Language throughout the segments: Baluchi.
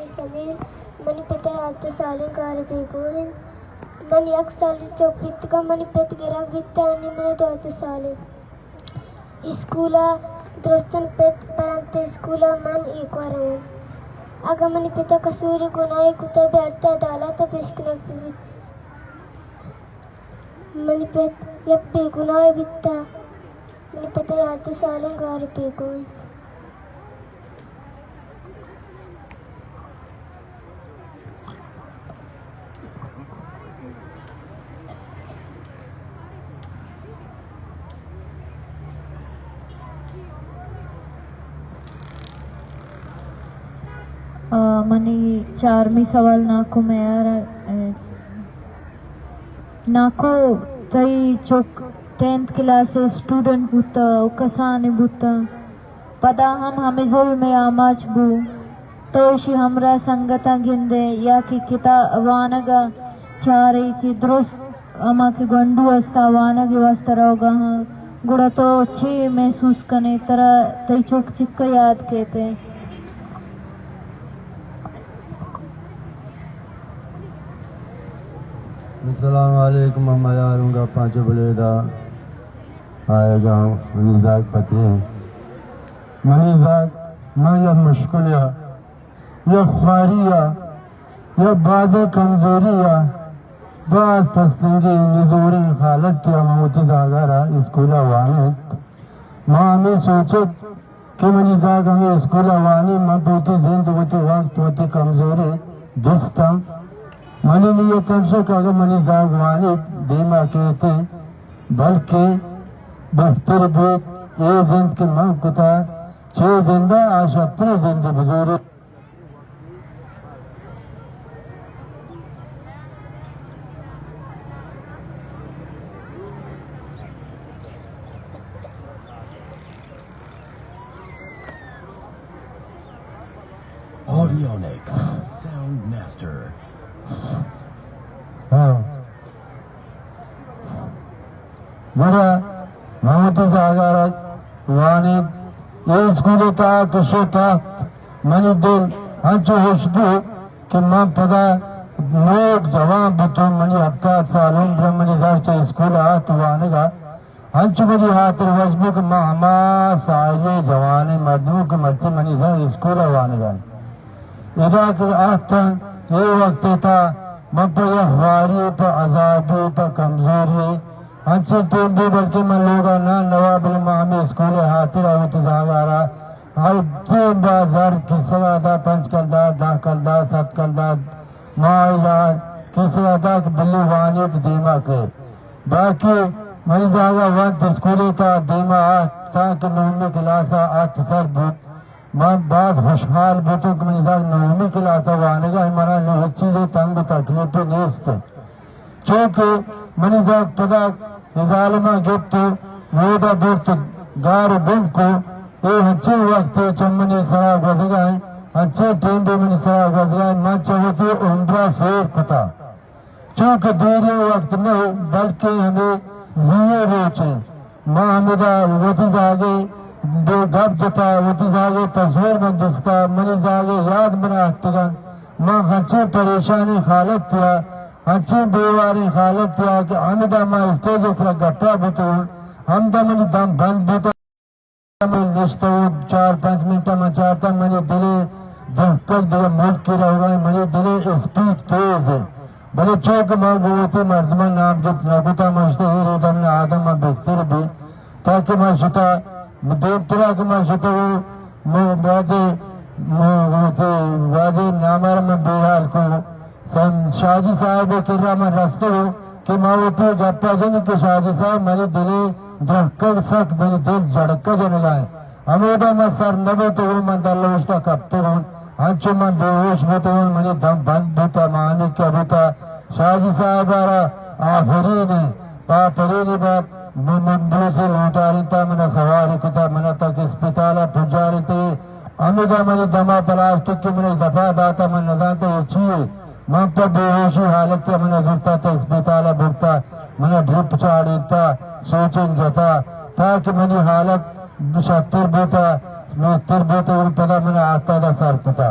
سمیر، منی پت ءِ ہژدہ سالیں گار بیگواہ انت۔ من یک سال چک بیتگاں، منی پت گران بیتہ، انی من دوازدہ سال انت۔ اسکول ءَ درستاں پت برنت اسکول ءَ، من ایوک ءَ رواں۔ اگاں منی پت ءَ قصورے گناہے کتہ، بیارتہ عدالت ءَ پیش کنگ بہ بیت۔ منی پت یک بے گناہے بیتہ۔ منی پت ءِ ہژدہ سالیں گار بیگواہ انت۔ آ، منی چارمی سوال ناکو میار ءَ، ناکو، تئی چک ٹینتھ کلاس ءِ اسٹوڈنٹ بوتہ و کسانیں بوتہ، پدا ہم ہمے ظلم ءِ آماچ بو۔ تو اشی ہمراہ سنگتاں گندئے یا کہ کتاب وانگ ءَ چارئے کہ درست ہما کہ گونڈو است آ وانگ ءِ واستہ روگا ہاں، گڑا تو چے محسوس کنئے؟ ترا تئی چک چکہ یاد کیت؟ السلام علیکم، من میاروں گپاں چہ بلیدہ آیگاں۔ منی زاگ پتی انت۔ منی زاگ، من یک مشکل یا، یک خواری یا، یک باز کمزوری یا، باز تسلنگی نزوری حالت یا من وتی زاگا را اسکولا وانت۔ ما ہمے سوچت کہ منی زاگ ہمے اسکول ءَ وانیت، من پہ وتی زند، وتی وقت، وتی کمزوری دیستاں۔ منی نیت ہمیش کہ اگاں منی زاگ وانیت، دیما کیت، بلکیں بہتر بیت، اے زند کہ من کتہ، چہ زند ءَ آ شرتریں زندے بزوریت۔ Audionic Sound Master. ہاں۔ گڑا من وتی زاگارا وانیت، اے اسکول ءِ تہا کہ شتاں، منی دل انچو خوش بو کہ من پدا نوک جوان بوتوں، منی ہپتاد سال عمر، منی زاگ چہ اسکول ءَ آت وانگا، انچو منی ہاتر وش بو کہ من ہما ساہیلیں جوانیں مردم کہ مرچی منی زاگ اسکول ءَ وانگا انت۔ ادا کہ آتاں، اے وقت ءِ تہا من پہ یک خواری، پہ عذابی، پہ کمزوری، انچیں ٹیم بی، بلکہ من لوگا نہ نوا، بلے من ہمے اسکول ءِ ہاترا وتی زاگارا ہر ٹیم با زر کسگا دا، پنچ کلدار، دہ کلدار، ست کلدار، ماہی زر کسگا دا کہ بلی وانیت دیما کیت۔ باقی منی زاگا وانت، اسکول ءِ تہا دیما آت، تانکہ نومی کلاسا آت سر بوت۔ من باز خوشحال بوتوں کہ منی زاگ نومی کلاسا وانگا انت، منا نوں ہچ چیزے تنگ و تکلیفے نیست۔ چونکہ منی زاگ پدا اے ظالماں گپت و روڈا برت، گار و گم کو۔ اے ہنچیں وقتے چہ منی سرا گوزگا انت، ہنچیں ٹیمبے منی سرا گوزگا انت، من چہ وتی عمرا سیر کتا۔ چونکہ دیریں وقت نہ، بلکیں ہمے زیئیں روچ انت۔ ما ہمدا وتی زاگے بے گپ جتا، وتی زاگے تصویر من دیستا، منی زاگے یاد منا اتکگ انت۔ ما ہنچیں پریشانیں حالت تیا، ہنچیں بے واریں حالت تیا کہ ہمدا ما اسٹیج ءِ سرا گپا بوتوں، ہمدا منی دم بند بوتا۔ من نشتوں، چار پنچ منٹ من چارتا، منی دلے دھڑکگ دگہ ملکے روگا، منی دلے اسپیڈ تیز ہے۔ بلے چونکہ من گوں وتی مردماں نام گپت نہ کتا، من گوشتا اے رودم نہ آدم من بہتر بی، تاکہ من شتا دیمترا کہ من شتا، من وہدے، من وہدے، وہدے نامار من بے حال کو۔ سم-، شاہ جی صاحب ءِ کرا من رستگوں کہ من وتی گپا جنی کہ شاہ جی صاحب، منی دلے دھڑکگ سک، منی دل جھڑکا جنگا انت۔ ہمودا من سر نہ بوتگوں، من دل اوشتا کپتگوں، انچو من بے ہوش بوتگوں، منی دم بند بوتا، مانی کیا بوتا۔ شاہ جی صاحب ءَ را آفرین، آفرین بات۔ من، من بلوچی لوٹارینتا، منا سواری کتا، منا تک اسپتالا پجارینتے۔ ہمدا منی دما پلاسٹک کہ منی دفا داتا، من نزانتا اے چیے۔ من پہ بے ہوشی حالت ءَ منا زرتا تا اسپتالا برتا، منا ڈرپ چاڑینتا، سوچن جتا، تاکہ منی حالت شرتر بوتا، بہتر بوتا، اور پدا منا آستادہ سر کتا۔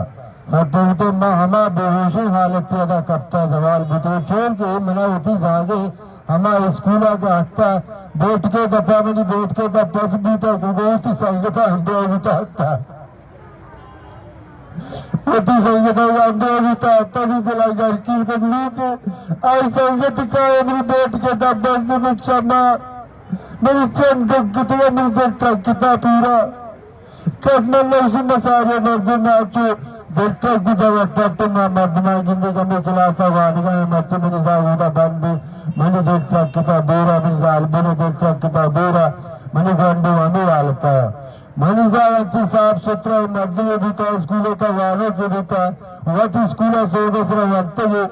سرپد بوتیں، ما ہما بے ہوشیں حالتے ادا کپتا زوال بوتیں، چون کہ منا وتی زاگے ہما اسکولا کہ ہتا، بیٹکے دپا، منی بیٹکے دپا چ بوتا کہ گوشتی سنگتا ہمراہ بوتا ہتا۔ وتی سنگتا ہمراہ بوتا ہتا، بھی دلا گرکی کن لوگ، آئی سنگت کا منی بیٹکے دپا سے چما، منی چم دکھتے، منی دل ترکتا پورا۔ کس من نوشی مساری مردم آچو دلتر کتا و پٹ ما مردمان گندے کہ ہمیں کلاسا وانگا ہیں، مرچی منی زاگ اودا بند بی، منی دلتر کتا دورا، منی زالبون دلتر کتا دورا، منی گونڈو ہمیں حالتا۔ منی زاگ انچی صاف ستھرا مردمے بیتا، اسکولے تا وانوکے بیتا، وت اسکولا سوب سرا ونتگے،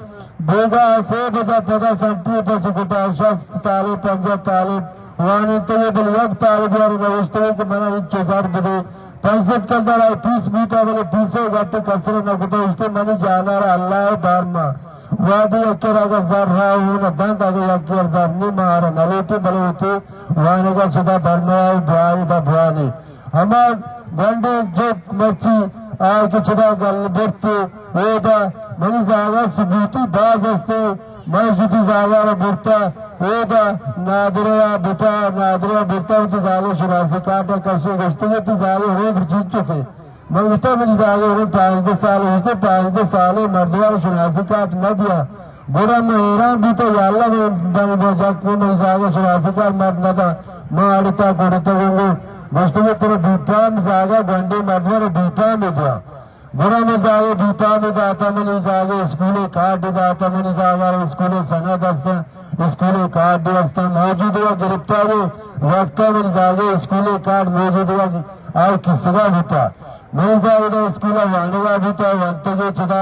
بیگاہ سے بجا پدا سنٹری پچ کتا، شست طالب، پنجاہ طالب وانینتگے، بلے یک طالبے ء را نوشتگے کہ منا انچو زر بدے۔ پنچ سد کلدار آئی پیس بوتا، بلے پیسے گٹ کسر نہ کتا، اشتے منی جانا را اللہ ء بار ما۔ وادی یکے را اگہ زر را ہوں نہ دنت، اگہ یکے را زر نی ما را نہ لوٹی، بلے وتی وانگا چدا برمائے، بوائے دا بوانی۔ ہما گونڈیں جک مرچی آ کہ چدا گل برتے، اودا منی زاگا ثبوتی باز ہستے، من شتی زاگا را برتا، اودا نادریا بتا، نادریا برتا، وتی زاگا شناسی کارڈا کشے، گوشتے کہ تی زاگے عمر چنچکے؟ من گوشتا منی زاگے عمر پانزدہ سال، گوشتے پانزدہ سالے مردمارا شناسی کارڈ نہ دیا۔ گڑا من حیران بوتاں، یا اللہ، من دم با جک کو من زاگا شناسی کارڈ مات ندا، من اڑتا کڑتا گنگو، گوشتے کہ ترا بی پام زاگا گونڈے مردمارا بی پام دیا۔ گڑا من زاگے بی پام داتا، منی زاگے اسکولے کارڈ داتا، منی زاگا اسکولے سند ہستن، اسکولے کارڈ ہستن، موجود ہوا گرفتارے وقتا منی زاگے اسکولے کارڈ موجود ہوا آئی کسگا بوتا۔ منی زاگے اسکولا وانگا بوتا، وانتگے چدا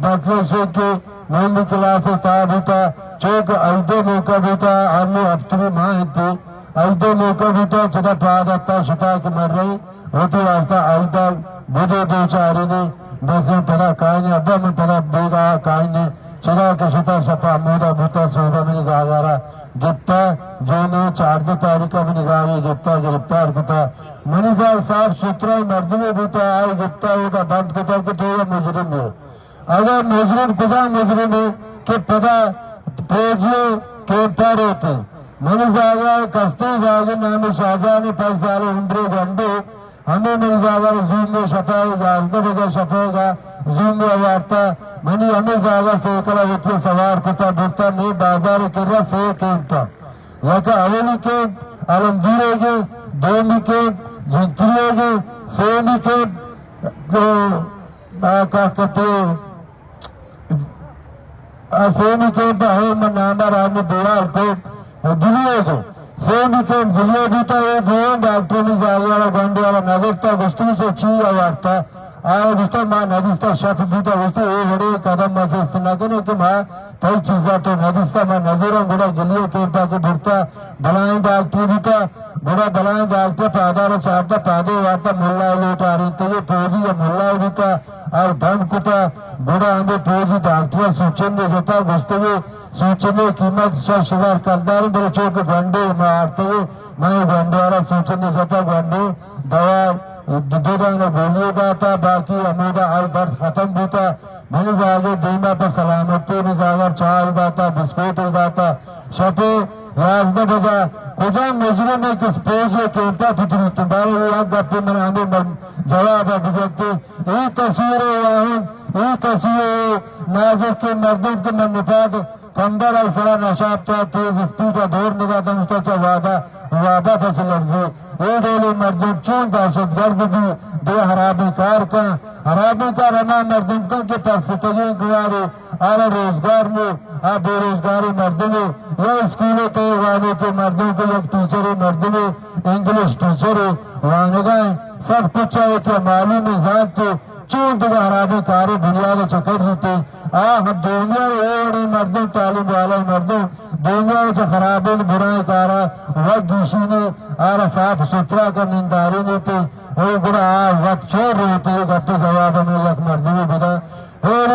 بکرے شیک کہ نومی کلاس ء تا بوتا، چوک عید ء موقع بوتا، ہمے ہفتمی ماہ انت، عید ء موقع بوتا، چدا پاد اتکا شتا کہ مرے وتی واسطہ عید ء بدو دو چارینی، بس من پدا کائنی، ابا من پدا بیگاہ کائنی، چدا کہ شتا شپا مودا بوتا، سوبا منی زاگارا گپتا، جو میں چاردہ تاریخ ء منی زاگے گپتا، گرفتار کتا۔ منی زاگ صاف ستھرا مردمے بوتا، آئی گپتا، اودا بند کتا کہ تو یہ مجرم ہو۔ اگاں مجرم کجام مجرمے کہ پدا فوجی کیمپا روت؟ منی زاگا کستیں زاگے نام شاہجان، پنچ سال عمرے گونڈے، ہمے منی زاگا زوم شپا یازدہ بجا شپا گا زوم آوارتا، منی ہمے زاگا سائیکل وتی سوار کتا برتا، میں بازار کرا سے کیمپا، یک اولی کیمپ علمگیرے گے، دومی کیمپ جنتریے گے، سیمی کیمپ آ، کاکتے، آ، سیمی کیمپ ہمے من نام ء رامی دیوال کیمپ دلیے جو۔ سیمی کیمپ دلیے بیتا، اے دوئیں ڈاکٹر نی زاگے والا گونڈے والا نگفتا، گوشتی سے چی آوارتا؟ آیا گوشتا ما ندیستا، شپ بیتا، گوشتی اے وڑے قدم ما چست نہ کنے کہ ما تئی چیزا تو ندیستا، ما نزورم، گڑا دلیے کیمپا کہ برتا، بلائیں ڈاکٹر بیتا، گڑا بلائیں ڈاکٹر پادا را چارتا، پادے وارتا، ملا لوٹ آرینتگے، پوجی یا ملا بیتا، آئی دم کتا، گڑا ہمے پوجی ڈاکٹر سوچن دے جتا، گوشتگے سوچنے قیمت شش ہزار کلدار، بلے چوکہ گونڈے ما آرتگے، ما اے گونڈے والا سوچن دے جتا، گونڈے دوا دو دو دانہ گولی داتا، باقی ہمودا آئی درد ختم بوتا۔ منی زاگے دیما پہ سلامتی نی زاگا چاہ داتا، بسکوٹ داتا۔ شپے یازدہ بجا کجا مجرم ہے کہ سپوز ہے کیمپا پتری تمبارے، یہ یک گپے من ہمیں من جواب ہے بجتے۔ اے تصویر واہن، اے تصویر نازک کے مردم کے من نپاد کمبر ء سرا نشاپ تا تیز اسپیڈ ء دور نگا دمشتا چہ وعدہ وعدہ پس لرزی۔ اے ڈولیں مردم چون دہشت گرد بی، دگہ ہرابیں کار کن۔ ہرابیں کار ہما مردم کن کہ ترستگیں گوارے، آرا روزگار نے، آ بے روزگاریں مردمے، یا اسکول ء تہ ء وانوکیں مردم کہ یک ٹیچرے مردمے، انگلش ٹیچرے وانگا ہیں، سب کچھ ہے کہ معلوم ہے، زانتے چون دگہ ہرابیں کارے بنیاد ء چکر ریتے۔ آ ہم دنیا ء اے وڑیں مردم، تعلیم والا مردم، دنیا ء چہ خرابیں برائیں کارا وت گیشینی، آرا صاف ستھرا کن نندارینیتے۔ او گڑا آ وت چون روتے، گپ جواب ہمیں یک مردمے بدا۔ اور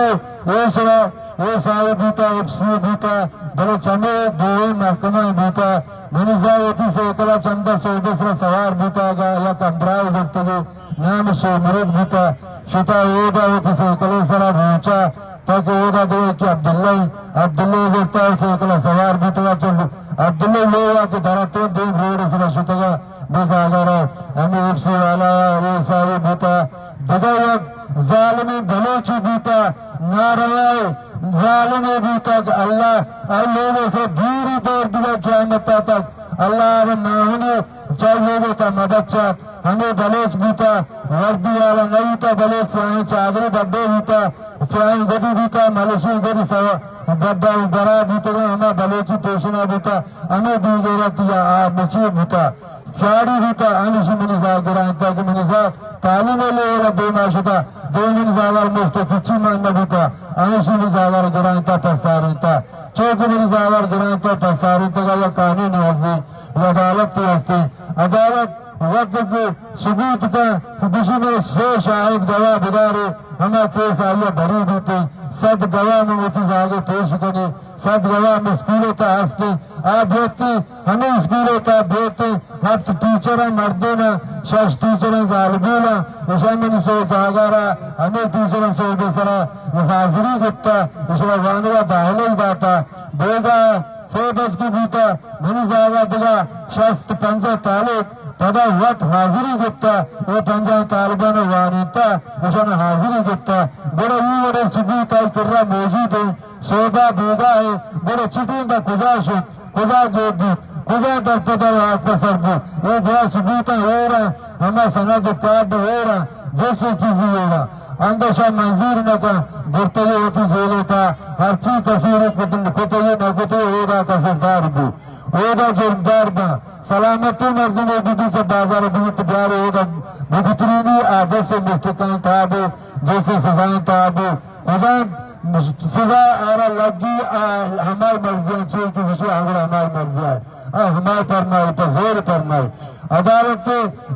اے سرا ایس آئی بوتا، ایف سی بوتا، بلے چمے دوئیں محکمہ بوتا۔ منی زال وتی سائیکل ءَ چمدا صوبے سرا سوار بوتا، اگا یک ہمراہ زرتگے، نام شے مرد بوتا، شتا اودا وتی سائیکل سرا روچا، تاکہ اودا دو کہ عبداللہ، عبداللہ زرتا سائیکل سوار بوتا، چل عبداللہ لوگا کہ دراتو دیم روڈ سرا شتگا۔ بزاگرا ہمے ایف سی والا، ایس آئی بوتا، دگہ یک ظالمیں بلوچے بوتا، ناروا ظالمے بوتا کہ اللہ، اللہ سے دوری دور دیا قیامت تک۔ اللہ ءَ ناہنی چاہیے تا مدد چات۔ ہمے بلوچ بوتا، وردی والا نہ بوتا، بلوچ سیاہیں چادری بڈے بوتا، سیاہیں گدی بوتا، ملشی گدی سوا، بڈا درا بوتا، ہما بلوچی پیشنا بوتا، ہمے بے غیرت یا آ مچی بوتا۔ چاڑی بوتا، ہمیشی منی زاگ گرانتا کہ منی زاگ تعلیم لیول ءَ دیما شتا، دو منی زاگار مشت کچی مان نہ بوتا، ہمیشی منی زاگار گرانتا پسارینتا۔ چونکہ منی زاگار گرانتا پسارینتا، یا قانون ہستی، یا عدالت ہستی۔ عدالت وقت کہ ثبوت کا، تو بشی میں سے شاہد گواہ بدارے، ہما کیس آیا بری بیتے، صد گواہ میں وتی زاگے پیش کنی، صد گواہ ہمے اسکول ءِ تہا ہستیں، آ بیتی، ہمے اسکول ءِ تہا بیتی، ہفت ٹیچراں مردیناں، شش ٹیچراں زالبولاں، اشاں منی سو جاگارا، ہمے ٹیچراں سو بے سرا حاضری گپتا، اشاں وانگا داخلہ داتا، بیگا سے بج کی بوتا، منی زاگا دگا شست پنجاہ طالب، پدا وت حاضری گپتا، او پنجاہ طالبان وانینتا، اشاں حاضری گپتا، گڑا ای وڑے ثبوت آئی کرا موجود ہیں۔ سودا بیگاہ ءَ، گڑا چٹیں دا کجا شت، کجا گیت بیت، کجا در پدا و آتک سر بیت؟ اے دیا ثبوتاں ایرا، ہما سند و کارڈ ایرا، دوسری چیزی ایرا۔ اندشا منظور نہ کن، گرتگی وتی جیلے تا، ہرچی کسوری کتن، کتگی نہ کتگی، اودا کسردار بی، اودا جرمدار با۔ سلامتی مردم بی بی چہ بازار بی تو بیار اودا بگترینی آ دوسری مستقان تا بی، دوسری سزائیں تا بی۔ خدا سزا آرا لگی، آ ہمائی مرضیاں چیئے کہ گوشی آ گڑا ہمائی مرضیاں، آ ہمائی فرمائی، پہ زور فرمائی۔ عدالت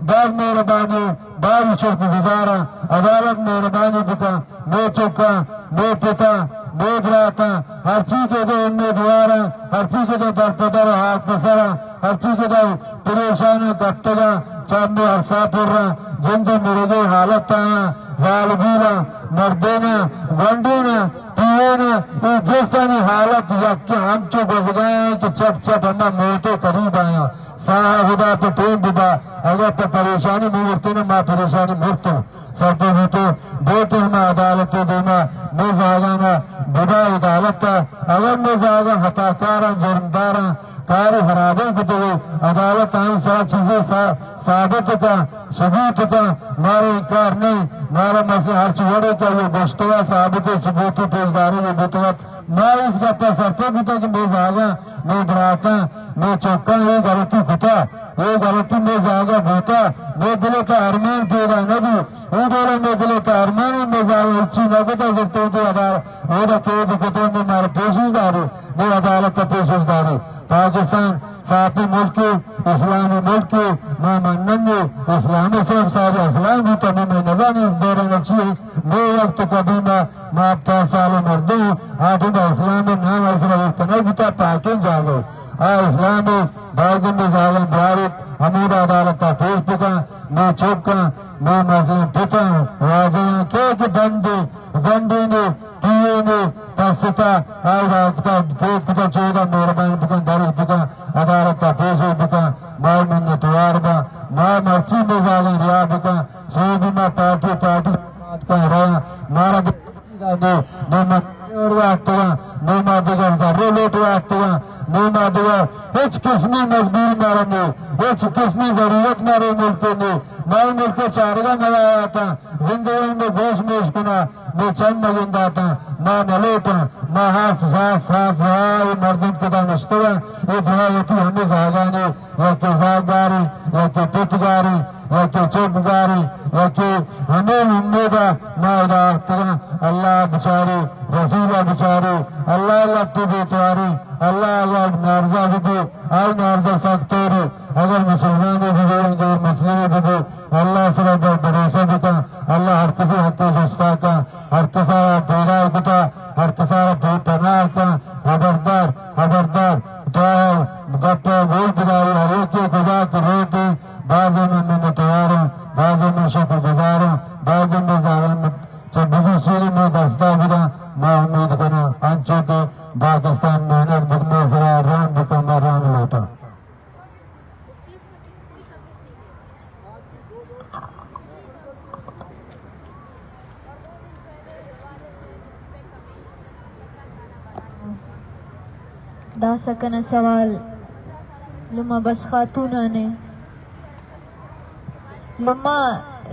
باز مہربانی، باز شکر گزاراں۔ عدالت مہربانی بکن، مے چکاں، مے پتاں، مے براتاں، ہرچی کہ دے امیدواراں، ہرچی کہ دے درپدر و ہاک پسراں، ہرچی کہ دے پریشاناں کپتگاں، چہ ہمے ارسا پراں، جند ءِ مرگے حالت آیاں، زالبولاں، مردیناں، گونڈیناں، پیریناں، اے درستانی حالت یکے ہمچو گوزگایاں کہ چٹ چٹ ہما موت ءِ قریب آیاں۔ ساہ خدا پہ ٹیم بدا، اگر پہ پریشانی مہ مرتیناں، ما پریشانی مرتوں۔ سرپد بوتو، بوتو ہما عدالت ءِ دیما مئے زاگانا ببا عدالت ءَ۔ اگر مئے زاگاں خطاکاراں، جرمداراں، کارے خرابیں کتگے، عدالت آئی سرا چیزے سا-، ثابت کا، ثبوت کا، مارا انکار نہیں، مارا مثلا ہرچ وڑے کا یہ گشتگا ثابت ثبوت پیش دارے یہ بوتگت۔ ما اس گپا سرپد بوتا کہ مئے زاگاں، مئے براتاں، مئے چکاں یہ غلطی کتا۔ اے غلطی مئے زاگا بوتا، مئے دل ءِ تہا ارمان پیدا نہ بی۔ اے ڈولا مئے دل ءِ تہا ارمان، مئے زاگا ہچی نہ کتا، گپتو تو ادا اودا قید کتو، مئے مارا پیشش داری، مئے عدالت ءَ پیشش داری۔ پاکستان صافی ملکے، اسلامی ملکے، ما مننگے، اسلام ءِ سبب ساری اسلام بوتا، مئے نزانی اس دوران چی ہے، مئے وقت قدیم ءَ ما ہپتاد سال مردم، آ ٹیم اسلام ءِ نام ءِ سرا ورتہ نہ بوتا، پاکیں جاگہ۔ آ اسلام ءِ باید مئے زاگاں بیاریت، ہمودا عدالت ءَ پیش بکن، مئے چکاں، مئے مزن پتاں، واجہاں، کئے کہ بندیں، گونڈینے، پیرینے، پستا، آئی را کتا، کیس کتا چودا مہربانی بکن، درش بکن، عدالت ءَ پیش بکن، ما منتوار باں، ما مرچی مئے زاگاں رہا بکن، سوبی ما پارٹی، پارٹی بات کن رہا، مارا نی، نی ما وڑ واتگاں، نی ما دگہ زرے لوٹ واتگاں، نی ما دگہ ہچ قسمی مجبوری مارا نی، ہچ قسمی ضرورت مارا ملک نی۔ ما ملک چارگا نہ آیاتاں، زندگی میں گوش میش کنا، میں چم مگنداتاں، ما نہ لوٹاں، ما ہاس، ہاس، ہاس، ہاس، مردم کدا نشتگاں، اے دعا وتی ہمیں زاگانے۔ یکے زاگ گاریں، یکے پت گاریں، یکے چک گاریں، یکے ہمے امیدا ما ادا آتکگاں۔ اللہ بچارے، رسول بچارے، اللہ لٹ بے توارے، اللہ اگاں مارزا بدے، آئی مارزا سک توری، اگر مسلمانے بدے، اگر مسلمے بدے، اللہ سرا در بھروسہ بکن، اللہ ہر کسی حق جستا کن، ہر کسا را ڈیرا کتا، ہر کسا را بے پناہ کن، خبردار، خبردار، تو گپ گوش بداری، ہر یکے کجا کہ روتے، بازیں من منتواروں، بازیں من شکر گزاروں، بازیں من ظالم چہ بزشیری مئے دستا بداں، ما امید کناں انچو کہ پاکستان محنت بکن، مئے سرا رحم بکن، ما رحم لوٹاں۔ داسہ کنا سوال لمہ بس خاتونانے۔ لمہ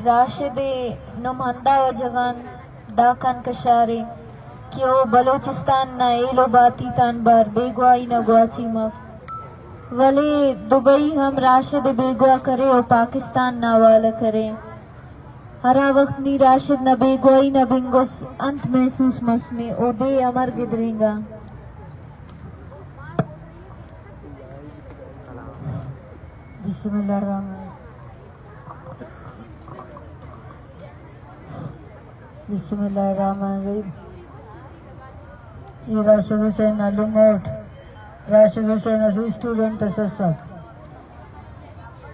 راشد ءِ نم ہندا وجہ غان داکان کشارے کہ او بلوچستان نا ایلو باتی تان بار بیگواہی نا گواچی مف، ولے دبئی ہم راشد ءِ بیگواہ کرے و پاکستان نا حوالہ کرے۔ ہرا وخت نی راشد نا بیگواہی نا بنگس انت محسوس مس نے، او ڈیہہ امر گدرینگا؟ بسم اللہ الرحمن، بسم اللہ الرحمن الرحیم۔ اے راشد حسین نا لموٹ، راشد حسین اسہ اسٹوڈنٹ اس ئسک،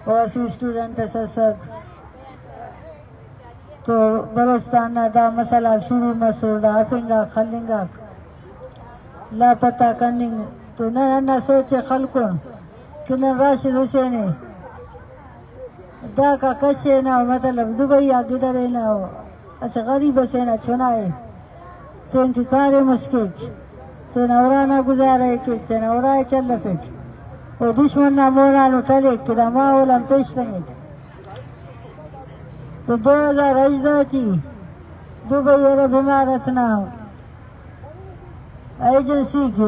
او اسہ اسٹوڈنٹ اس ئسک۔ تو بلوچستان نا دا مسئلہ آک شروع مسر، دا ہفنگاک خلنگاک لاپتہ کننگ، تو نن ہندا سوچ ءِ خلکن کہ نن راشد حسین ءِ داکا کشینہ، مطلب دبئی آ گدرینہ، اسہ غریب اسے نا چنا ءِ تینکہ کاریم اس کیک، تینا ارانا گزارہ ءِ کیک، تینا ارا ءِ چلفک، و دشمن نا مونانو ٹلیک کہ دا ماحول آن پیش تنگک۔ تو دو ہزار ہژدہ ٹی دبئی عرب امارت نا ایجنسیک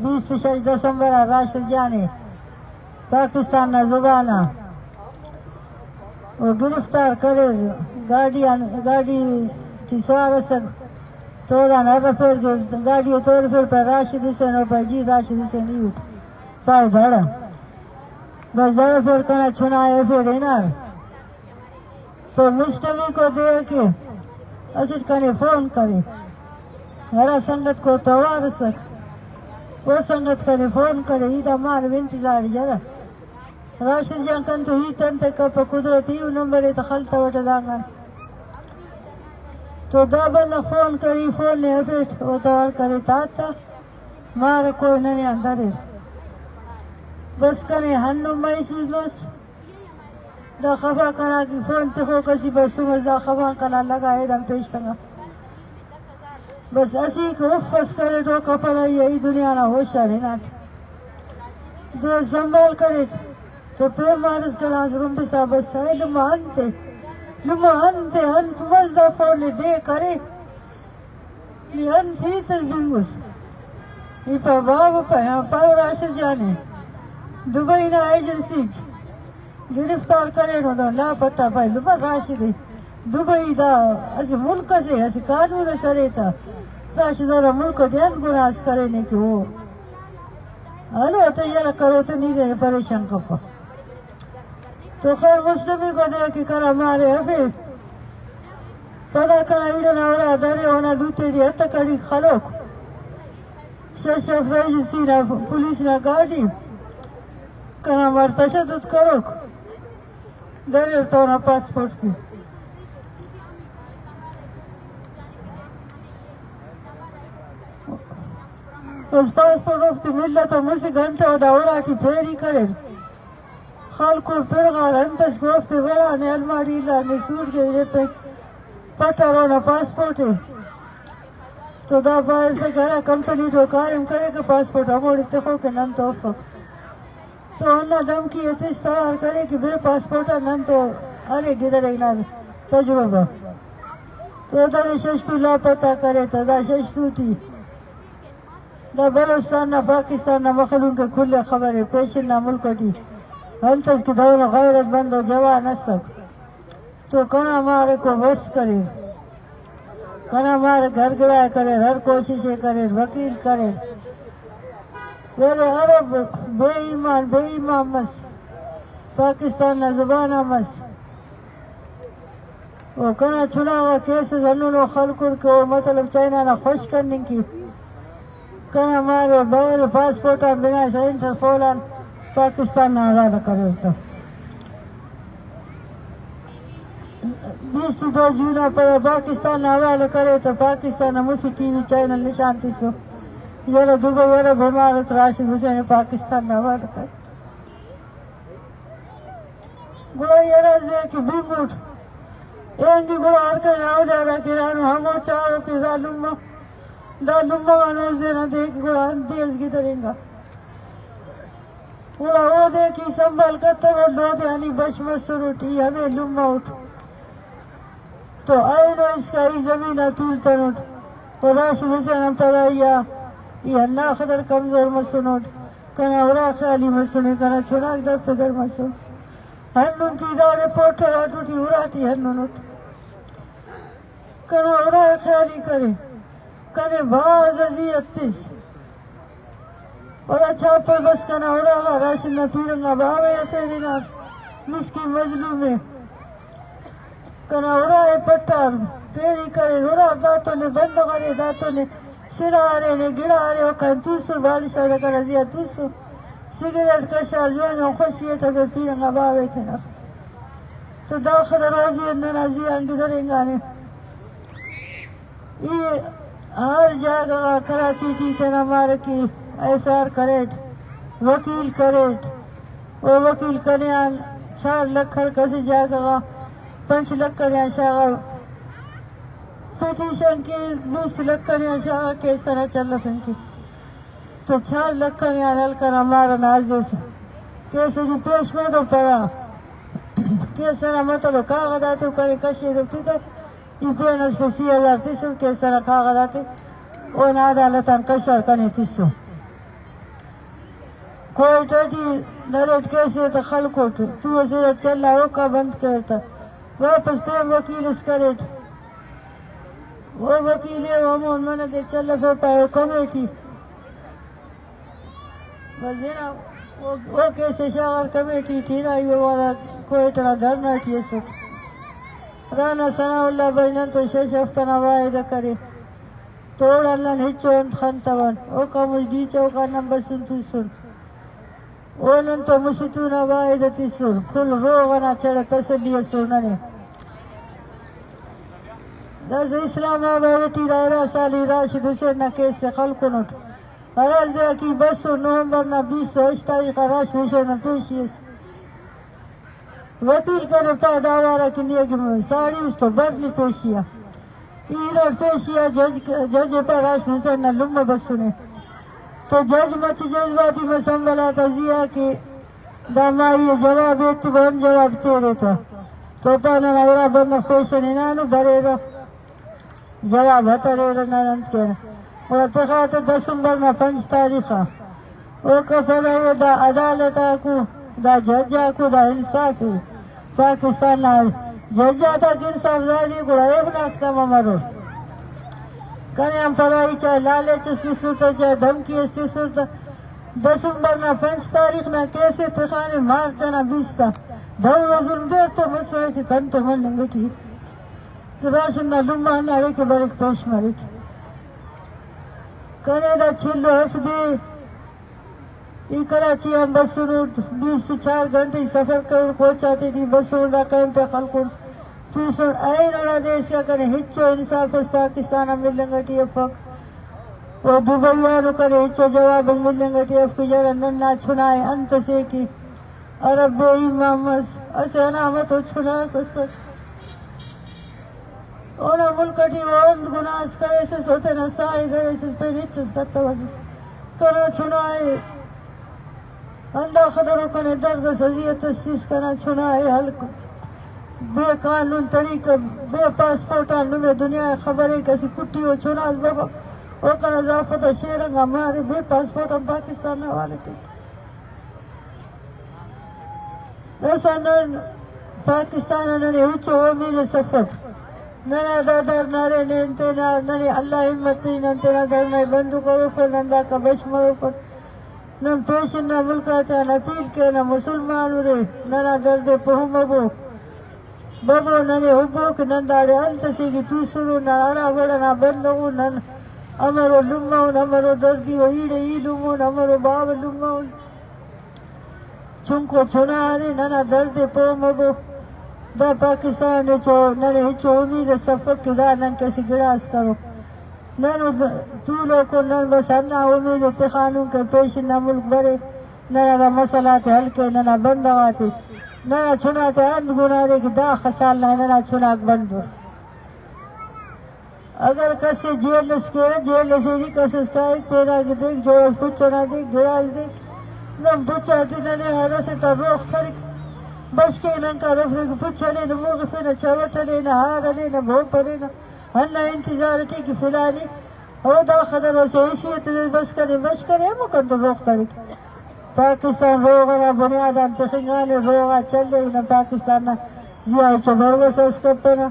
بیست و شش دسمبر آ راشد جان ءِ پاکستان نا زبان آ و گرفتار کریر۔ گاڑی آن، گاڑی ٹی سوار ئسک، تو دان ہرفیر، گاڑی ءِ تورفیر، پہ راشد حسین و پہ جی راشد حسین ای اٹ پائے دڑ۔ بس دڑفیر کنا چنا ایفیر ہنار۔ تو مسٹمیکو دے کہ اسٹ کنے فون کرے، ہرا سنگت کو توار ئسک، او سنگت کنے فون کرے، ای دا مانو انتظار جرا۔ راشد جان کن تو ہیت انت کپ، قدرت ایو نمبر ءِ تہ خلتوٹہ دانگان۔ تو دا بندغ فون کری، فون نے افیٹ، او توار کرے تا تا مار کوئی ننے آن دریر۔ بس کنے ہنو محسوس مس۔ دا خفا کنا کہ فون تخوک اسی بسوم اس، دا خفا کنا لگا ایدان پیش تنگا۔ بس اسی کہ اف اس کریٹ او کپدا ای ای دنیا نا ہوشار ہناٹ۔ دے سنبھال کریٹ تو پیم مارس کنا زرمبسا بس اے لمہ انت، لمہ انت، انت مس دا فون دے کرے۔ ای انت ہیت اس بنگس۔ ای پہ باب پہ، ہاں، پہ راشد جانے دبئی نا ایجنسی گرفتار کرینو دا لاپتہ پہ لمہ راشد ءِ۔ دبئی دا اسہ ملک اسے، اسہ قانون اس ارے تا۔ راشد ہرا ملک ٹی انت گناہ اس کرینے کہ او ہلو تیار کرو تو نی دے پریشان کپہ۔ تو خیر مسلمے کو دے کہ کرا مارے ابے۔ پدا کنا ایڑ نا اورا درے اونا دوتے ٹی ہتہ کڑی خلوک۔ شش افزائی سی نا پولیس نا گاڑی کنا مار تشدد کروک۔ دریر تو اونا پاسپورٹ کی۔ اس پاسپورٹ اوفتے ملہ تو مسہ گھنٹہ و دا اراٹی پھیری کریر۔ خلکو پرغار انت اس کہ اوفتے وڑانے الماڑی الانے سوٹ گیج ایپک پٹر اونا پاسپورٹ ءِ۔ تو دا باید سے گھرا کمپنی ٹو کاریم کرے کہ پاسپورٹ ہموڑے تخو کہ نن تو افک۔ تو ہندا دھمکی ءِ تس توار کرے کہ بے پاسپورٹ آ نن تو ارے گدرے نا تجربہ۔ تو درے ششتو لاپتہ کرے تو دا ششتو ٹی دا بلوچستان نا، پاکستان نا مخلوق ءِ کل ءِ خبر ءِ پیشن نا ملک ٹی انت اس کہ دور غیرت مند و جوان اسک تو کنا مارکو بس کریر، کنا مارک ہر گڑا ءِ کریر، ہر کوشش ءِ کریر، وکیل کریر۔ یلے عرب بے ایمان، بے ایمان مس، پاکستان نا زبان ء مس۔ و کنا چناغا کیسز ہنونو خلکر کہ او مطلب چائنا نا خوش کننگ کی کنا مارے بغیر پاسپورٹ آن بنا انٹرپول آن پاکستان نا حوالہ کریر تہ۔ بیست و دو جون آ پدا پاکستان نا حوالہ کرے تہ پاکستان نا مسہ ٹی وی چینل نشان تسو، یرہ دبئی عرب امارت راشد حسین پاکستان نا حوالہ کرے۔ گڑا یرہ زے کہ بیموٹ اینگی گڑا ہر کئی ناو دادا کہ رانو ہمو چاہو کہ دا لمہ، دا لمہ آنو زینا دے کہ گڑا دیز گی درینگا۔ گڑا اودے کہ سنبھال کتگ و لودیانی بش مسر اٹ، ای ہمے لمہ اٹ۔ تو اینو اسکا ای زمین آ تولتنٹ و راشد حسین ہم پدا ای آ، ای ہنا قدر کمزور مسنٹ۔ کنا ارا خیالی مسنے، کنا چناک در فکر مسن۔ ہنون کہ دا رپورٹر آٹو ٹی اراٹی ہنون اٹ۔ کنا ارا خیالی کرے، کنے بھاز اذیت تس۔ ارا چھاپے بس کنا ارا غا راشن نا پیرنگا باوے ء پیرینار، مسکین مظلوم ء۔ کنا ارا ء پٹار پیری کرے، ارا داتونے بندغ ارے، داتونے سلاہ ارے نے گڑا ارے، او کن توسر بالشار کنا زیا توسر۔ سگریٹ کشار جوان جوان خوشی اٹ ابے پیرنگا باوے تینا۔ تو داخہ دروازی اندنا زیان گدرینگانے۔ ای ہر جاگہ غا کراچی ٹی تینا مارکی ایف آئی آر کریٹ، وکیل کریٹ، او وکیل کنے آن چار لکھ ہر کسی جاگہ غا، پنچ لکھ کنے آن شاغا پٹیشن کی، بیست لکھ کنے آن شاغا کیس تنا چلفنگ کی۔ تو چار لکھ کنے آن ہلکنا مارا نازیف کیس ٹی پیش مہ دو پدا کیس نا مطلب کاغذات کنے کشے دو تی تو ای پین اس سی ہزار تسر کیس نا کاغذات اونا عدالت آن کشار کنے تسو۔ کوئٹہ ٹی نریٹ کیس تے خلکوٹ تو اسے چلا اوکا بند کرتا، واپس پین وکیل اس کریٹ۔ او وکیل ء ہمو نن دے چلفے پائے او کمیٹی۔ بس دینا او، او کیس شاغر کمیٹی ٹی نا ایو والا کوئٹہ نا دھرنا ٹی اسٹ۔ رانا ثناء اللہ بھائی نن تو شش ہفتہ نا وعدہ کرے۔ توڑا نن ہچو انت خنتون۔ او کموز ڈی چوکا نن بسن توسن۔ او نن تو مسیتون آ واحد تسر، کل روغ انا چڑ تسلی اسر ننے۔ داسہ اسلام آباد ٹی دائرہ سالی راشد حسین نا کیس ء خلکنٹ۔ ہرا زیاکی بسو نومبر نا بیست و ہشت تاریخ آ راشد حسین نا پیشی اس۔ وکیل کنے پا دا وارا کہ نی اگہ ساڑی اس تو بر نی پیشی آ۔ ای ہلار پیشی آ جج، جج پا راشد حسین نا لمہ بسنے۔ تو جج مچ جذباتی مسنبلا تا زی آ کہ دا مائی جواب ایت بن جواب تیرے تا۔ تو پا ننا ارا بندغ پیشن ہنانو بریرہ۔ جواب ہتریرہ نن انت کینہ۔ گڑا تخا تہ دسمبر نا پنچ تاریخ آ۔ اوکا پدا اے دا عدالت آکو، دا جج آکو، دا انصاف ء۔ پاکستان نا جج آتاک انصاف دادی گڑا اے بناک تما مرور۔ کنے ہم پدا ای چاہے لالچ اس تسر تہ، چاہے دھمکی اس تسر تہ۔ دسمبر نا پنچ تاریخ نا کیس ء تخانے مارچ نا بیست آ۔ دہن و ظلم دیر تو مسوئے کہ کن تو مننگ ٹی۔ کہ راشن نا لمہ ہنداڑے کہ بریک پیش مریک۔ کنے دا چل و ہفت دے ای کراچی آن بسنٹ، بیست و چار گھنٹہ ای سفر کرن، کوچہ تے ٹی بسنٹ، دا کیمپ ء خلکن توسن، اینو نا دے اسکا کنے ہچو انصاف اس پاکستان آ ملنگ ٹی افک، و دبئی آنو کنے ہچو جواب اس ملنگ ٹی افک، یرا ننا چنائے انت سے کہ عرب بے ایمان مس، اسہ انامت و چناس اسک۔ اونا ملک ٹی او انت گناہ اس کریسس، او تینا ساہ ء دریسس، پین ہچ اس کتوسس۔ کنا چنائے ہندا خدر و کنے درد اس، اذیت اس تس، کنا چنائے ہلک بے قانون طریقہ، بے پاسپورٹ آن نمے دنیا ء خبر ء کسی کٹی و چناس ببک، او کنا زافت ء شیرنگا مارے، بے پاسپورٹ آن پاکستان نا حوالہ کیک۔ داسہ نن پاکستان آ ننے ہچو امید اس افک۔ ننا دا دھرنا ارے، نن تینا، ننے اللہ ہمت ئی، نن تینا دھرنا ء بند کروفن، نن داکا بش مروفن۔ نن پیشن نا ملک آتیان اپیل کینہ، مسلمان ارے، ننا درد ء پہہ مبو۔ ببو ننے ہبو کہ نن داڑے انت اسے گی توسرو، نن ہرا وڑ ئنا بندغ اون، نن امرو لمہ اون، امرو دردی و ایڑے ای لمہ اون، امرو باوہ لمہ اون۔ چنکو چنا ارے، ننا درد ء پہہ مبو۔ دا پاکستان ہچو، ننے ہچو امید اس افک کہ دا نن کسے گڑاس کرو۔ نن تولوکو، نن بس ہندا امید ء تخانون کہ پیشن نا ملک برے، ننا دا مسئلہ آتے حل کے، ننا بندغ آتے، ننا چنا تے انت گناہ دے کہ دہ سال نا ننا چناک بندر۔ اگر کسے جیل اس کے، جیل اسے نی کس اس کائے، تینا کہ دیکھ، جوڑ اس پچ ئنا دیکھ، گڑاس دیکھ۔ نن پچ آتے ننے ہر اسٹ آ روغ تڑک۔ بشکے نن کا رفتے کہ پچ ہلے نہ، موغفے نہ، چوٹ ہلے نہ، ہار ہلے نہ، بھوپ ہلے نہ۔ ہندا انتظار ٹی کہ فلانی او دا خدر اسے حیثیت بس کرے، بش کرے، ہمو کن تو روغ تڑک۔ پاکستان روغ ئنا بنیادان تخنگانے، روغ آ چلے نہ پاکستان نا زیہا ہچو بھروسہ اس کپنہ۔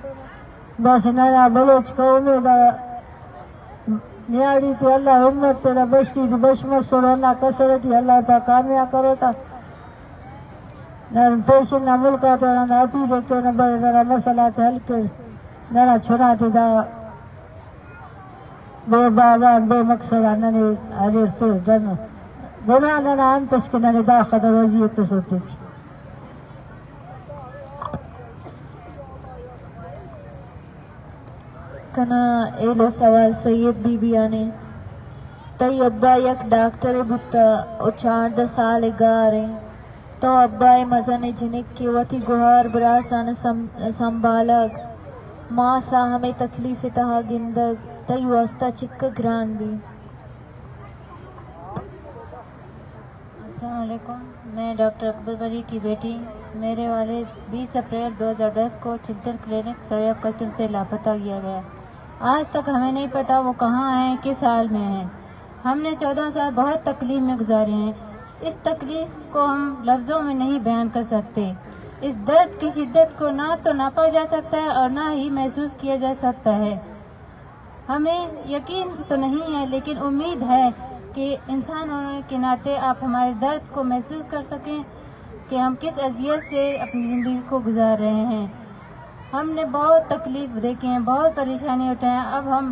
بس ننا بلوچ قوم ء دا نیاڑی تے اللہ ہمت تینا بشتی تے بش مسر، اللہ کسر ٹی اللہ پاک کامیاب کرو تا۔ نن پیشن نا ملک آتے ننا اپیل ء کینہ، بلے ننا مسئلہ تے حل کر، ننا چنا تے دا بے بابان بے مقصد آ ننے اریر تیر دن گناہ ننا انت اس کہ ننے دا خدر وضعیت اس ہوتے۔ کنا ایلو سوال سید بی بی آنے۔ تئی ابا یک ڈاکٹرے بوتا و چاردہ سال گار ایں۔ تو ابا ء مزن جنک کہ وتی گہار براسان سم-، سنبھالگ، ماس ء ہمے تکلیف ء تہا گندگ تئی واسطہ چکہ گران بی؟ السلام علیکم، میں ڈاکٹر اکبر ولی کی بیٹی۔ میرے والد بیس اپریل دو ہزار دس کو چلٹن کلینک سریاب کسٹم سے لاپتہ کیا گیا۔ آج تک ہمیں نہیں پتا وہ کہاں ہیں، کس حال میں ہیں۔ ہم نے چودہ سال بہت تکلیف میں گزارے ہیں۔ اس تکلیف کو ہم لفظوں میں نہیں بیان کر سکتے۔ اس درد کی شدت کو نہ تو ناپا جا سکتا ہے اور نہ ہی محسوس کیا جا سکتا ہے۔ ہمیں یقین تو نہیں ہے، لیکن امید ہے کہ انسان ہونے کے ناطے آپ ہمارے درد کو محسوس کر سکیں کہ ہم کس اذیت سے اپنی زندگی کو گزار رہے ہیں۔ ہم نے بہت تکلیف دیکھے ہیں، بہت پریشانی اٹھائے ہیں۔ اب ہم،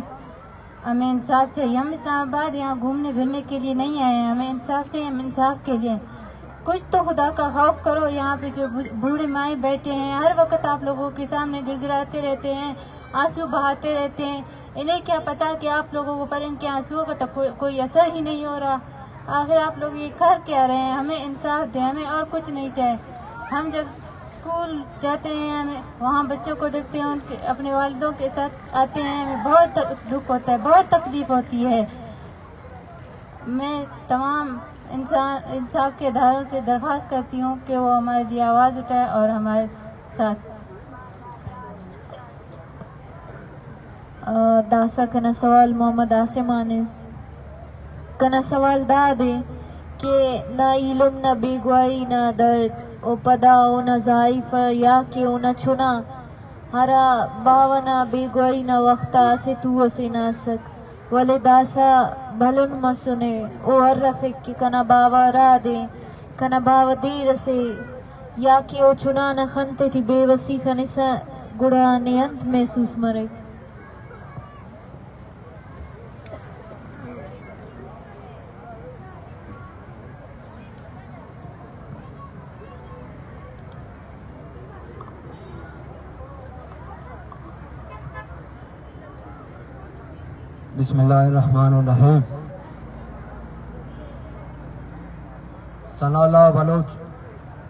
ہمیں انصاف چاہیے۔ ہم اسلام آباد یہاں گھومنے پھرنے کے لیے نہیں آئے ہیں، ہمیں انصاف چاہیے، ہم انصاف کے لیے۔ کچھ تو خدا کا خوف کرو۔ یہاں پہ جو بو-، بوڑھے مائیں بیٹھے ہیں، ہر وقت آپ لوگوں کے سامنے گڑگڑاتے رہتے ہیں، آنسو بہاتے رہتے ہیں۔ انہیں کیا پتا کہ آپ لوگوں کو پر ان کے آنسوؤں کا تو کوئی، کوئی اثر ہی نہیں ہو رہا۔ آخر آپ لوگ یہ کر کیا رہے ہیں؟ ہمیں انصاف دیں، ہمیں اور کچھ نہیں چاہے۔ ہم جب اسکول جاتے ہیں، ہمیں وہاں بچوں کو دیکھتے ہیں، ان کے، اپنے والدوں کے ساتھ آتے ہیں، ہمیں بہت تک-، دکھ ہوتا ہے، بہت تکلیف ہوتی ہے۔ میں تمام انسان، انصاف کے اداروں سے درخواست کرتی ہوں کہ وہ ہمارے لیے آواز اٹھائے اور ہمارے ساتھ۔ آ، داسا کنا سوال محمد عاصم آنے۔ کنا سوال دادے کہ نا ایلم نا بیگواہی نا درد و پدا اونا زائیفہ یا کہ اونا چنا ہرا باوہ نا بیگواہی نا وختا اسہ تو ئسے نہ اسک، ولے داسہ بھلن مسنے۔ او ارفک کہ کنا باوہ ہرادے، کنا باوہ دیر ئسے یا کہ او چنا نا خن تیٹی بے وسی خنسہ، گڑا نے انت محسوس مریک؟ بسم اللہ الرحمن الرحیم۔ ثناء اللہ بلوچ،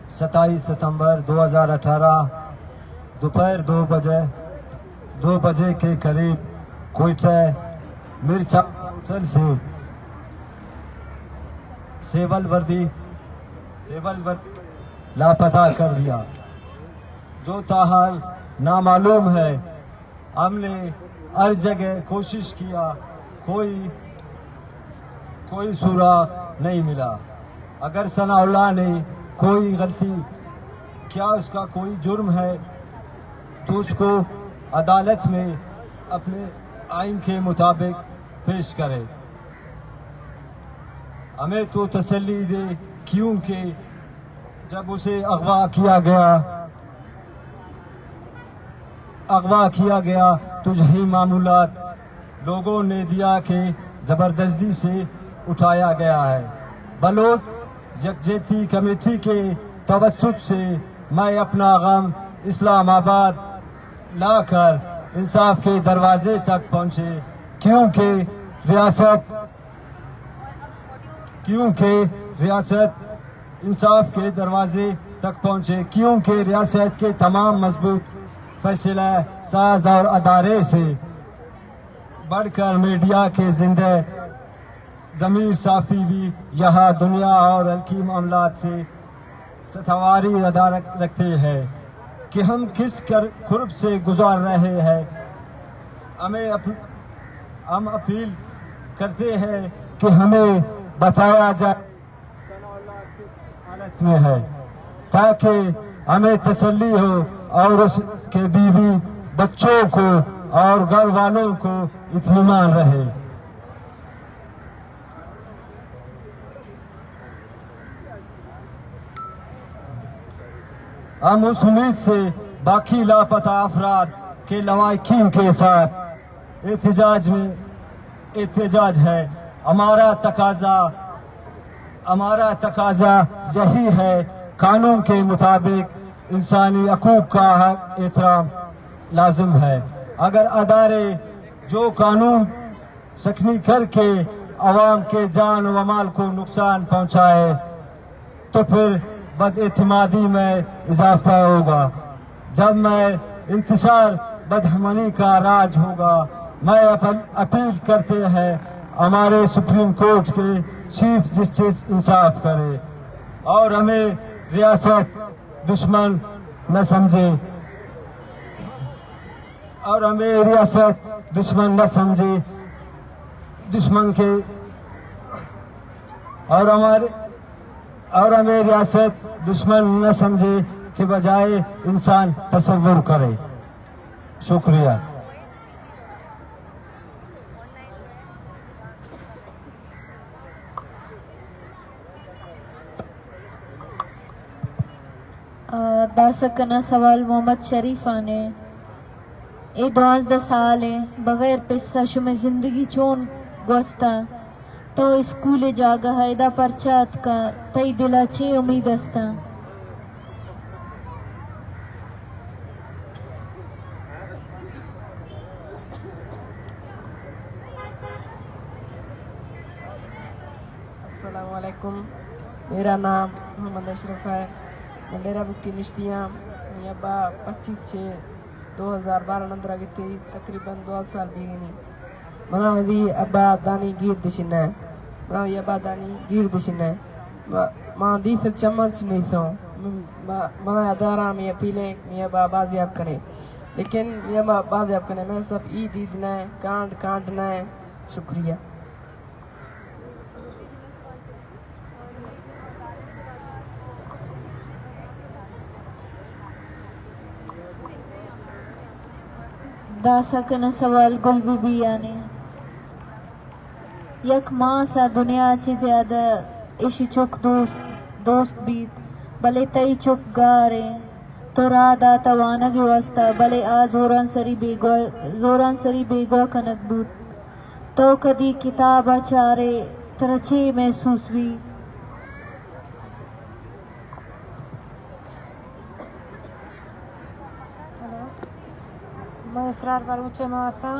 ستائیس ستمبر دو ہزار اٹھارہ، دوپہر دو بجے، دو بجے کے قریب کوئٹہ مرچا ہوٹل سے سیول وردی، سیول وردی لاپتہ کر دیا، جو تاحال نامعلوم ہے۔ ہم نے ہر جگہ کوشش کیا، کوئی، کوئی سوراخ نہیں ملا۔ اگر ثناء اللہ نے کوئی غلطی کیا، اس کا کوئی جرم ہے، تو اس کو عدالت میں اپنے آئین کے مطابق پیش کرے۔ ہمیں تو تسلی دے، کیونکہ جب اسے اغوا کیا گیا، اغوا کیا گیا تو یہی معمولات لوگوں نے دیا کہ زبردستی سے اٹھایا گیا ہے۔ بلوچ یکجہتی کمیٹی کے توسط سے میں اپنا غم اسلام آباد لا کر انصاف کے دروازے تک پہنچے، کیونکہ ریاست کیونکہ ریاست انصاف کے دروازے تک پہنچے، کیونکہ ریاست کے تمام مضبوط فیصلہ ساز اور ادارے سے بڑھ کر میڈیا کے زندہ ضمیر صحافی بھی یہاں دنیا اور ہلکی معاملات سے ستواری ادا رکھ-، رکھتے ہیں کہ ہم کس کر-، کرب سے گزار رہے ہیں۔ ہمیں اپ-، ہم اپیل کرتے ہیں کہ ہمیں بتایا جائے حالت میں ہے، تاکہ ہمیں تسلی ہو اور اس کے بیوی، بچوں کو اور گھر والوں کو اطمینان رہے۔ ہم اس امید سے باقی لاپتہ افراد کے لواحقین کے ساتھ احتجاج میں، احتجاج ہے۔ ہمارا تقاضا، ہمارا تقاضا یہی ہے، قانون کے مطابق انسانی حقوق کا حق احترام لازم ہے۔ اگر ادارے جو قانون شکنی کر کے عوام کے جان و مال کو نقصان پہنچائے تو پھر بد اعتمادی میں اضافہ ہوگا۔ جب میں انتشار بدامنی کا راج ہوگا، میں اپ-، اپیل کرتے ہیں ہمارے سپریم کورٹ کے چیف جسٹس انصاف کرے اور ہمیں ریاست دشمن نہ سمجھے۔ اور ہمیں ریاست دشمن نہ سمجھے، دشمن کے، اور ہمارے، اور ہمیں ریاست دشمن نہ سمجھے کہ بجائے انسان تصور کرے۔ شکریہ۔ آ، داسہ کنا سوال محمد شریف آنے۔ اے دوازدہ سال ایں بغیر پسہ شمئے زندگی چون گوستہ؟ تو اسکول جاگہ ادا پرچا اتکہ؟ تئی دلا چے امید استاں؟ السلام علیکم، میرا نام محمد اشرف ہے، من ڈیرہ بگٹی نشتی ہاں۔ منی ابا پچیس چھ دو ہزار بارہ اندرا گتی، تقریباً دو سال بیگنی۔ منا وتی ابا دانی گیر دشنہ، منا وتی ابا دانی گیر دشنہ۔ ما، ما دیست چمن چ نیسوں۔ م-، ما، منا ادارہ می اپیل ہے، می ابا بازیاب کرے۔ لیکن می ابا بازیاب کرے، میں سب ای دید نہ، کانڈ کانڈ نہ۔ شکریہ۔ داسہ کنا سوال گل بی بی آنے۔ یک ماس ء دنیا ء چہ زیادہ ایشی چک دوست، دوست بیت، بلے تئی چک گار انت۔ تو راہ داتہ وانگ ء واستہ، بلے آ زورانسری بیگواہ، زورانسری بیگواہ کنگ بوت۔ تو کدی کتاب ء چارے، ترا چے محسوس بی؟ ہیلو، من اسرار بلوچ ء ماتاں۔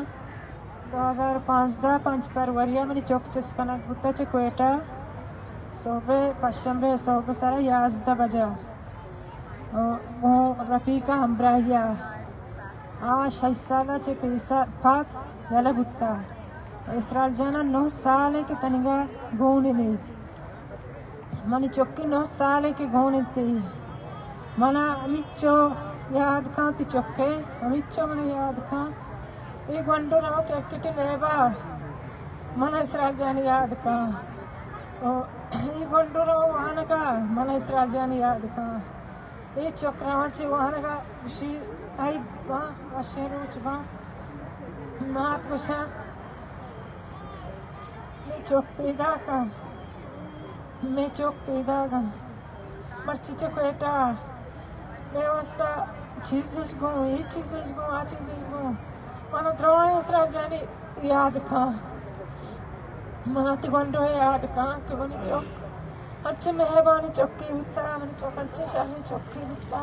دو ہزار پانزدہ پنچ فروری ء منی چک چست کنگ بوتہ چہ کوئٹہ، صبح، پشمبے صبح سر ء یازدہ بجہ۔ گوں رفیق ء ہمراہی ء آ شش سال ء چہ پیسر پد یلہ بوتہ۔ اسرار جان ء نہ سال ء کہ تنیگا گون انت۔ منی چکے نہ سال ء کہ گون انت۔ منا ہمینچو یاد کاں تئی چکے، ہمینچو منا یاد کاں۔ اے گونڈو رو کرکٹ لیبا، منا اسرار جان یاد کاں۔ او، اے گونڈو رو وانگا، منا اسرار جان یاد کاں۔ اے چک روان چہ وانگا گوشی، عید باں، وشیں روچ باں۔ مات گوشاں، اے چک پیداکاں۔ مئے چک پیداگ انت، مرچی چہ کوئٹہ، مئے واسطہ چیزش گوں، اے چیزش گوں، آ چیزش گوں۔ منا درائیں اسرار جانی یاد کن، منا تی گونڈو یاد کن کہ منی چک انچیں مہربانی چکے بوتا، منی چک انچیں شریں چکے بوتا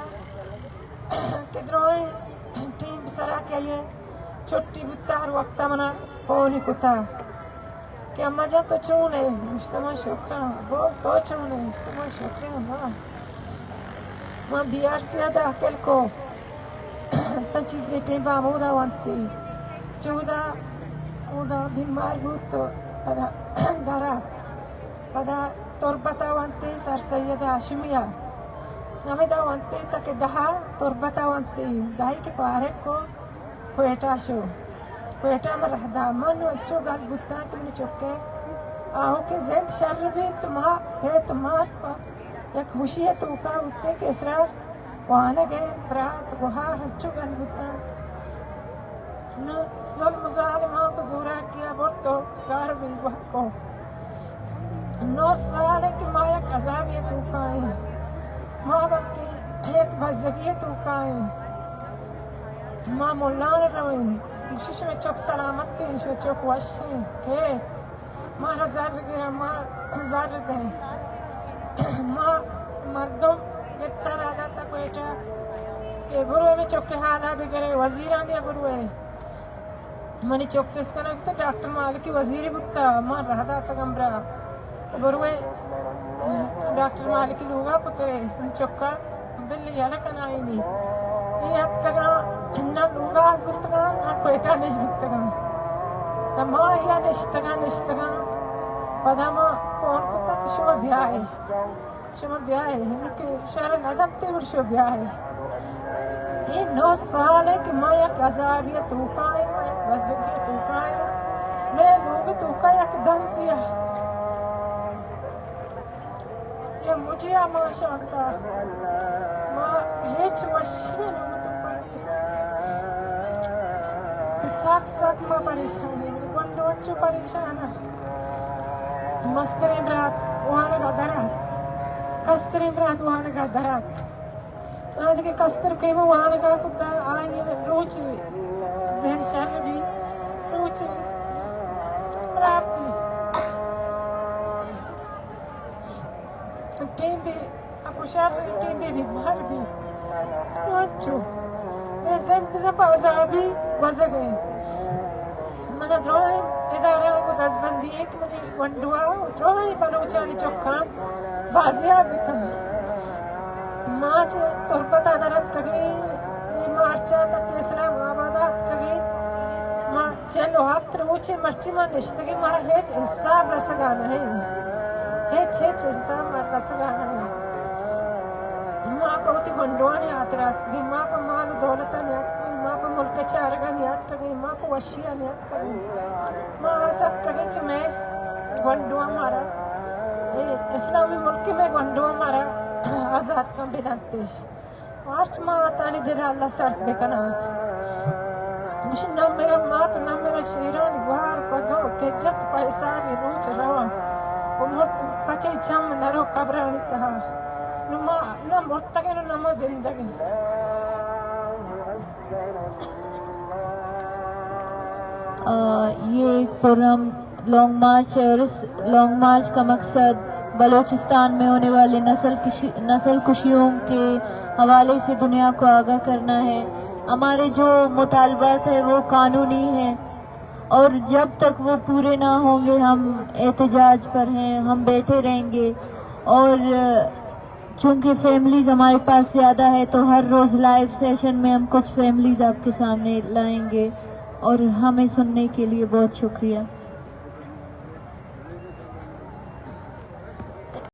کہ درائیں ٹیم سرا کہ آئی ء چھٹی بوتا، ہر وقتا منا فون کتا کہ اماں جان تو چون ئے؟ گوشتہ من شکراں۔ گو تو چون ئے؟ گوشتہ من شکراں۔ ما ما بی آر سی ء داخل کو، تاں چیزے ٹیم با ہمودا ونتی، چودا اودا بیمار بوت تو پدا درا پدا تربت ء ونتی سر سید ہاشمی ء۔ ہمدا ونتی تاکہ دہ ء تربت ء ونتی، دہی کہ فارغ کو کوئٹہ شو۔ کوئٹہ من رہدا، من انچو گل بوتاں کہ منی چکے آہو کہ زند شر بیت، ما پت مات پہ یک خوشی ء توکا بوتیں کہ اسرار وانگ ء برات گوہار انچو گل بوتاں۔ نوں ظلم ظالماں پہ زوراکی ء برت و گار بی وک کو۔ نو سال ء کہ ما یک عذابی ء توکا ایں، ما بلکہ یک بزگی ء توکا ایں۔ ما ملان ء رویں، گوشی شمے چک سلامت ایں، شمے چک وش ایں کہ مارا زر گراں، ما زر دیں۔ ما مردم گپتا را داتا کوئٹہ کہ برو ہمے چک حالا بگرے، وزیرانی بروے۔ منی چک چست کنگ بوتا، ڈاکٹر مالکی وزیری بوتا، ما را داتگ امرا۔ بروے ڈاکٹر مالکی لوگا پترے، من چکا بل یلہ کنائینی۔ اے اتکگاں، نہ لوگا بوتگاں، نہ کوئٹہ نش بوتگاں۔ تہ ما ایا نشتگاں، نشتگاں۔ پدا ما فون کتا کہ شما بیائے، شما بیائے، ہنو کہ شہر ندمتے گڑ شما بیائے۔ اے نو سال ہے کہ ما یک عذابی توکا ہیں، ما یک بزگی توکا ہیں۔ میں لوگ توکا یک دنزی ہے۔ اے مجھے آ ما شانتا، ما ہچ وشی نہ تو پانی۔ سک سک ما پریشان ہیں، گونڈو انچو پریشان ہے۔ مستریں برات وانگا درات، کستریں برات وانگا درات۔ آ دگہ کستر کہ وہ وانگا کتا، آئی روچ ذہن شر بھی، روچ خراب بھی۔ ٹیم بی اپو شر، ٹیم بی بیمار بی۔ نو انچو۔ اے زند بزاں پہ عذابی گوزگ ایں۔ منا درائیں ادارہ کو دزبندی ہے کہ منی گونڈوا و درائیں بلوچانی چکاں بازیاب بکن۔ ما چہ تربت ء در اتکگیں، اے مارچ ء تک اسلام آباد ء اتکگیں۔ ما چل و ہپت روچے مرچی ما نشتگیں، مارا ہچ انصاف رسگا نہ انت، ہچ، ہچ انصاف مارا رسگا نہ انت۔ ما پہ وتی گونڈوانی ہاترا اتکگیں، ما پہ مال و دولتانی اتکگیں، ما پہ ملک ء چارگانی اتکگیں، ما پہ وشیانی اتکگیں۔ ما آس اتکگیں کہ مئے گونڈواں مارا، اے اسلامی ملک ء مئے گونڈواں مارا آزات کن بدنتش۔ پارچ ما آتانی دل ء اللہ سرد بکنات۔ گوشی، نہ میرا مات، نہ میرا شیران، گوار پگاں کہ جت پہ حسابی روچ رواں۔ و مرد پچے چم نرو قبرانی تہا۔ نہ ما، نہ مرتگیں، نہ ما زندگیں۔ آ، یہ ایک پرامن لانگ مارچ ہے اور اس لانگ مارچ کا مقصد بلوچستان میں ہونے والے نسل کشی، نسل کشیوں کے حوالے سے دنیا کو آگاہ کرنا ہے۔ ہمارے جو مطالبات ہیں وہ قانونی ہیں اور جب تک وہ پورے نہ ہوں گے ہم احتجاج پر ہیں، ہم بیٹھے رہیں گے اور چونکہ فیملیز ہمارے پاس زیادہ ہے تو ہر روز لائیو سیشن میں ہم کچھ فیملیز آپ کے سامنے لائیں گے اور ہمیں سننے کے لیے بہت شکریہ۔